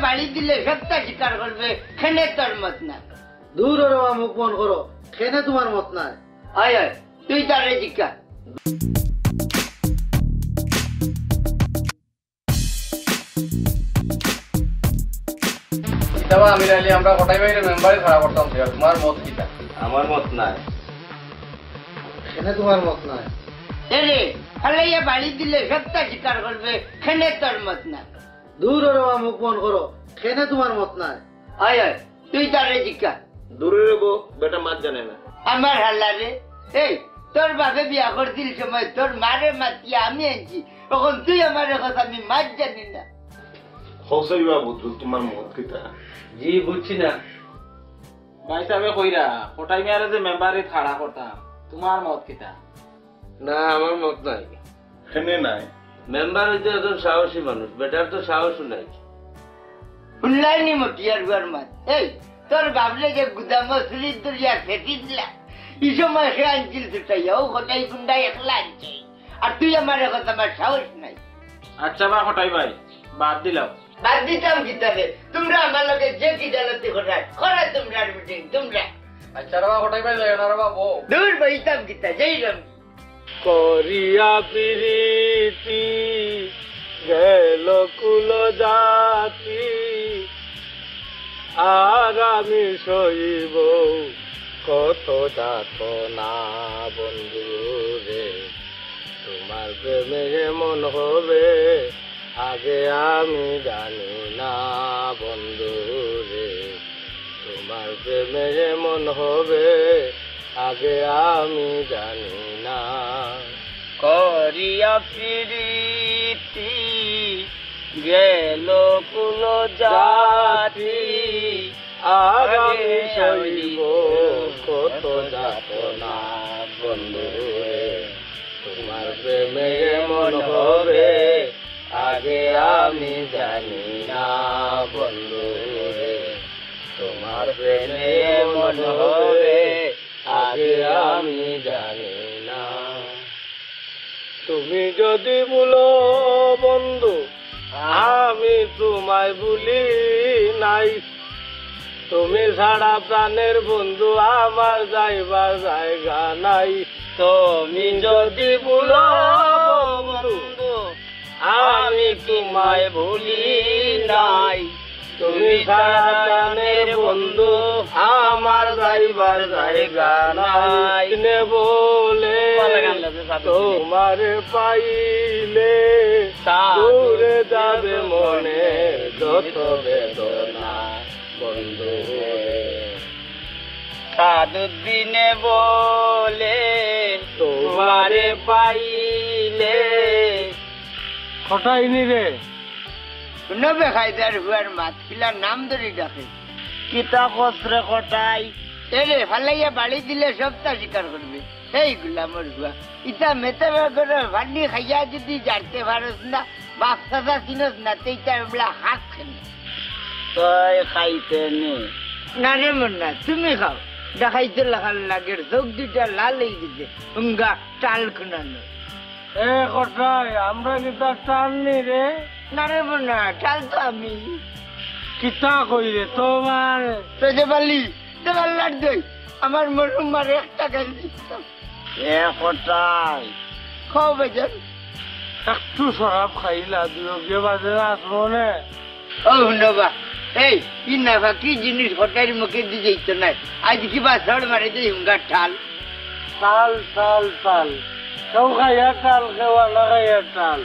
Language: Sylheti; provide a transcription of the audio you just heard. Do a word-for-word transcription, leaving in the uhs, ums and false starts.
বাড়ি দিলে সবটা স্বীকার করবে, কেনে তোর মত নাই। দূর ও রে বা, মুখ বন্ধ করো, কেনে তুমার মত নাই? অয়, অয়, তুই তারে জিকা। কিতা বা আমির আলী, আমরা কটাই ভাইরে মেম্বারি খাড়া করতাম, তুমার মত কিতা? আমার মত নাই। কেনে তুমার মত নাই? এরে, ফালাইয়া বাড়ি দিলে সবটা স্বীকার করবে, কেনে তোর মত নাই। দূর ও রে বা, মুখ বন্ধ করো, কেনে তুমার মত নাই? অয়, অয়, তুই তারে জিকা। দূরে রে বো, বেটা মাত জানে না। আমার হালা রে, এই, তোর বাপে বিয়া করছিল সময় তোর মারে মাতিয়া আমি আনছি, অখন তুই আমারে কস আমি মাত জানি না। হৌসাই বা বুঝলো তুমার মত কিতা? জি, বুঝছি না। ভাই সাবে কইরা, কটাই মিয়ারে যে মেম্বারি খাড়া করতাম, তুমার মত কিতা? না, আমার মত নাই। কেনে নাই? মেম্বার অইতে একজন সাহসী মানুষ, বেটার তো সাহসও নাই। হুনলায়নি মতিয়ার ফুয়ার মাত। এই, তোর বাপরে যে গুদামো চুরির দরিয়া ফেঁকি দিলা, ই সময় হে আনছিল ছুটাইয়া, অউ কটাই গুন্ডা একলা আনছে। আর তুই আমারে কস আমার সাহস নাই। আচ্ছা বা কটাই ভাই, বাদ দিলাম। বাদ দিতাম কিতারে? তুমরা আমার লগে যে কিজালতি করায়, করো তুমরার মিটিং, তুমরা। আচ্ছা রে বা কটাই ভাই, যাইও না রে বা বো। দূর বইতাম কিতা, যাইরাম। করিয়া পিরিতি গেল কুল জাতি, আর আমি সইব কত যাতনা বন্ধু রে। তুমার প্রেমে এমন হবে আগে আমি জানি না বন্ধু রে। তুমার প্রেমে এমন হবে আগে আমি জানি না। করিয়া পিরিতি গেল কুল জাতি, আর আমি সইব কত যাতনা বন্ধু রে। তুমার প্রেমে এমন হবে আগে আমি জানি না বন্ধু রে। তুমার প্রেমে এমন হবে আগে আমি জানি না। তুমি যদি ভুলো বন্ধু, আমি তুমায় ভুলি নাই। তুমি ছাড়া প্রাণের বন্ধু আমার যাইবার জায়গা নাই। তুমি যদি ভুলো বন্ধু, আমি তুমায় ভুলি নাই। তুমি ছাড়া প্রাণের বন্ধু আমার যাইবার জায়গা নাই। নে বলে তোমারে পাইলে দূরে যাবে মনের যত বেদনা বন্ধু রে। সাধুদ্দিনে বলে তোমারে পাইলে। কটাই নি রে? হুনো বেকায়দার ফুয়ার মাত, কিলা নাম ধরি ডাকে। কিতা কস রে কটাই? এরে, ফালাইয়া বাড়ি দিলে সবটা স্বীকার করবে। এই গুলামর ফুয়া, ইতা মেতর ঘরর ফান্ডি খাইয়া যদি জারতে পারস না, বাপ চাচা চিনস না, তে ইতা এবলা খাস কেনে? তয় খাইতে নি। না রে মুন্না, তুমি খাও। দেখাইতে লাখান লাগের, চোখ দুইটা লাল অই গেছে, হুঙ্গা টাল খুনানো। এ কটাই, আমরা কিতা টাল নি রে? না রে মুন্না, টাল তো আমি। কিতা কই রে তোমার? তো যে বালি, তো আল্লাহর দই, আমার মরহুম মারে একটা গালি দিতাম। এ কটাই। খাও বেজান। একটু শরাব খাইলা, দুই গিয়ে বাজে না আসমনে। ও হুনো বা, এই, ই নাফাকি জিনিস কটাইর মুখে দি যাইতো নায়। আইজ কিবা ছড় মারি দেই হুঙ্গার ঠাল। টাল, টাল, টাল। কেউ খাইয়া টাল, কেউ আনা খাইয়া টাল।